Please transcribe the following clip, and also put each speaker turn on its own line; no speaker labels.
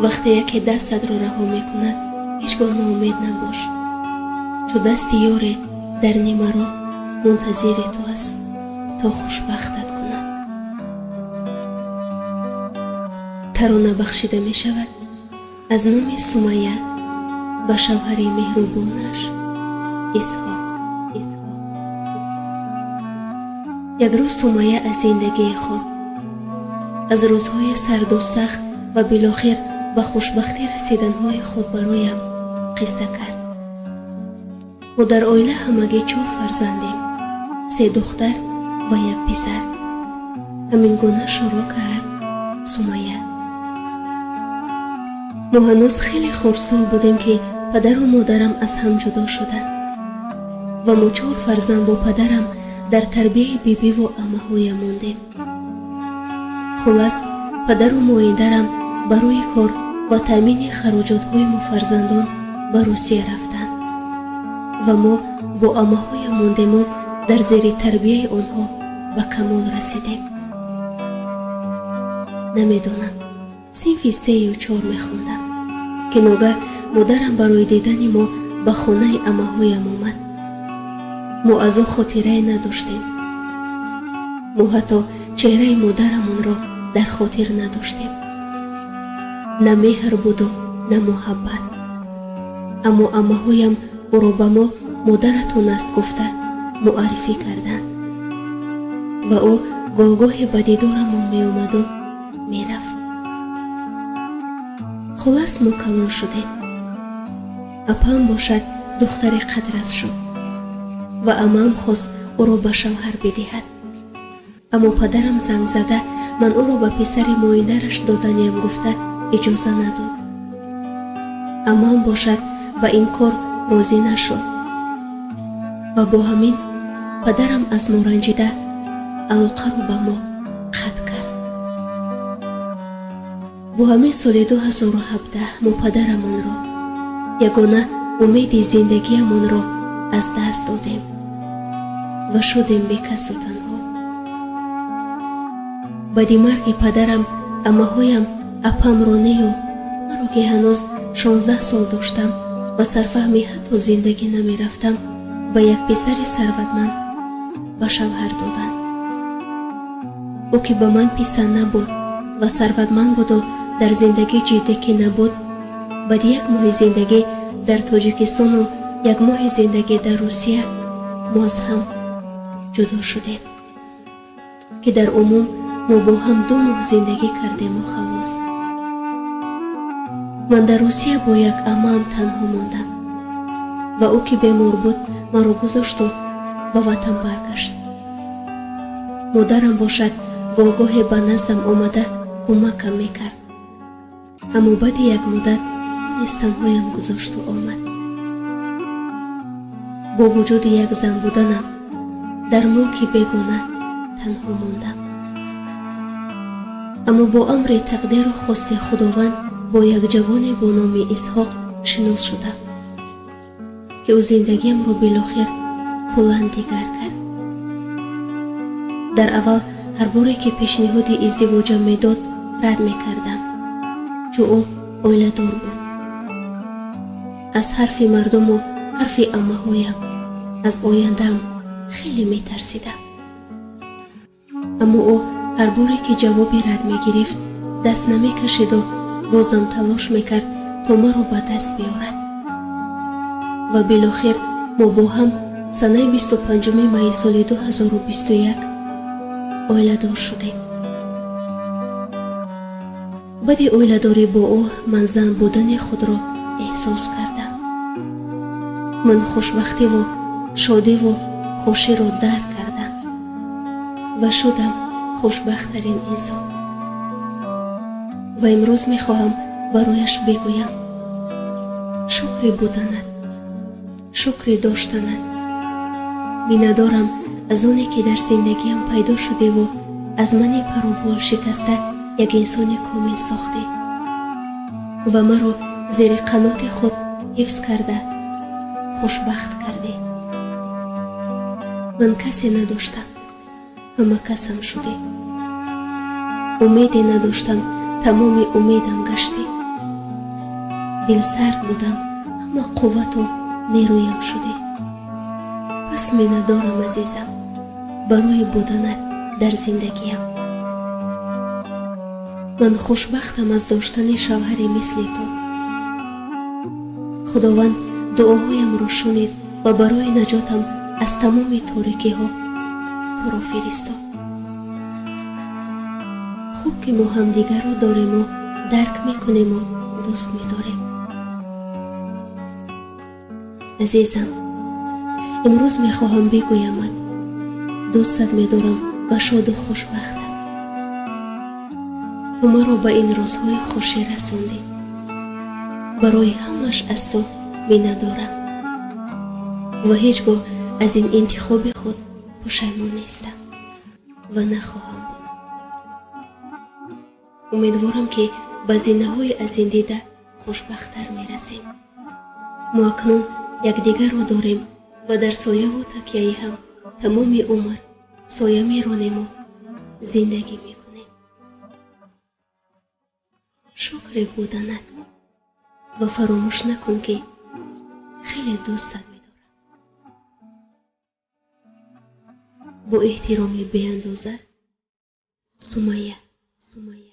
Вақте яке дастатро раҳо мекунад, ҳеҷ гоҳ ноумед набош, чу дасти ёре дар нимароҳ мунтазири ту аст то хушбахтат кунад. Тарона бахшида мешавад аз номи Сумайя ба шавҳари меҳрубонаш Исҳоқ. Як рӯз Сумайя аз зиндагии худ, аз рӯзҳои сарду сахт ва билохир ба хушбахтӣ расиданҳои худ бароям қисса кард. Мо дар оила ҳамагӣ 4 фарзандем, 3 духтар ва 1 писар. Ҳамин гуна шурӯъ кард Сумайя. Мо ҳанӯз хеле хурдсол будем, ки падару модарам аз ҳам ҷудо шуданд ва мо 4 фарзанд бо падарам дар тарбияи бибиву аммаҳоям мондем. Хуллас, падару моидарам барои кор ва таъмини хароҷотҳои мо фарзандон ба Русия рафтанд ва мо бо аммаҳоям мондему дар зери тарбияи онҳо ба камол расидем. Намедонам, синфи 3 ё 4 мехондам, ки ногаҳ модарам барои дидани мо ба хонаи аммаҳоям омад. Мо аз ӯ хотирае надоштем. Мо ҳатто чеҳраи модарамонро дар хотир надоштем. На меҳр буду на муҳаббат. Аммо аммаҳоям ӯро ба мо модаратон аст гуфта муаррифӣ карданд ва ӯ гоҳгоҳе ба дидорамон меомаду мерафт. Хуллас, мо калон шудем. Апам бошад духтари қадрас шуд ва аммаам хост ӯро ба шавҳар бидиҳад. Аммо падарам занг зада ман ӯро ба писари моиндараш доданиям гуфта иҷоза надод. Аммаам бошад ба ин кор розӣ нашуд ва бо ҳамин падарам аз мо ранҷида алоқаро ба мо қатъ кард. Бо ҳамин соли 2017 мо падарамонро, ягона умеди зиндагиамонро аз даст додем ва шудем бекасу танҳо. Баъди марги падарам аммаҳоям апамро нею маро, ки ҳанӯз 16 сол доштам ва сарфаҳми ҳатто зиндагӣ намерафтам, ба як писари сарватманд ба шавҳар доданд. Ӯ ки ба ман писанд набуд ва сарватманд буду дар зиндагӣ ҷиддӣ ки набуд, баъди як моҳи зиндагӣ дар Тоҷикистону як моҳи зиндагӣ дар Русия мо аз ҳам ҷудо шудем, ки дар умум мо бо ҳам 2 моҳ зиндагӣ кардему халос. Ман дар Русия бо як аммаам танҳо мондам ва ӯ ки бемор буд маро гузошту ба ватан баргашт. Модарам бошад гоҳгоҳе ба наздам омада кӯмакам мекард, аммо баъди як муддат низ танҳоям гузошту омад. Бо вуҷуди як зан буданам дар мулки бегона танҳо мондам. Аммо бо амри тақдиру хости Худованд бо як ҷавоне бо номи Исҳоқ шинос шудам, ки ӯ зиндагиамро билохир куллан дигар кард. Дар аввал ҳар боре ки пешниҳоди издивоҷам медод, рад мекардам, чун ӯ оиладор буд. Аз ҳарфи мардуму ҳарфи аммаҳоям, аз ояндаам хеле метарсидам. Аммо ӯ ҳар боре ки ҷавоби рад мегирифт, даст намекашиду бозам талош мекард то маро ба даст биёрад. Ва билохир мо бо ҳам санаи 25 майи соли 2021 оиладор шудем. Баъди оиладорӣ бо ӯ ман зан будани худро эҳсос кардам. Ман хушбахтиву шодиву хуширо дарк кардам ва шудам хушбахттарин инсон. Ва имрӯз мехоҳам барояш бигӯям: шукри буданат, шукри доштанат. Миннатдорам аз оне ки дар зиндагиам пайдо шудеву аз мани парубол шикаста як инсони комил сохтӣ ва маро зери қаноти худ ҳифз карда хушбахт кардӣ. Ман касе надоштам, ҳама касам шудӣ. Умеде надоштам, тамоми умедам гаштӣ. Дилсард будам, ҳама қуввату нерӯям шудӣ. Пас миннатдорам, азизам, барои буданат дар зиндагиям. Ман хушбахтам аз доштани шавҳаре мисли ту. Худованд дуоҳоямро шунид ва барои наҷотам аз тамоми торикиҳо туро фиристод. Хуб ки мо ҳамдигарро дорему дарк мекунему дӯст медорем. Азизам, имрӯз мехоҳам бигӯямат, дӯстат медорам ва шоду хушбахтам. Ту маро ба ин рӯзҳои хушӣ расондӣ. Барои ҳамаш аз ту миннатдорам ва ҳеҷ гоҳ аз ин интихоби худ пушаймон нестам ва нахоҳам буд. Умедворам, ки ба зинаҳои аз ин дида хушбахттар мерасем. Мо акнун якдигарро дорем ва дар сояву такяи ҳам тамоми умр соя меронему зиндагӣ мекунем. Шукри буданат ва фаромӯш накун, ки хеле дӯстат медорам. Бо эҳтироми беандоза, Сумайя. Сумайя.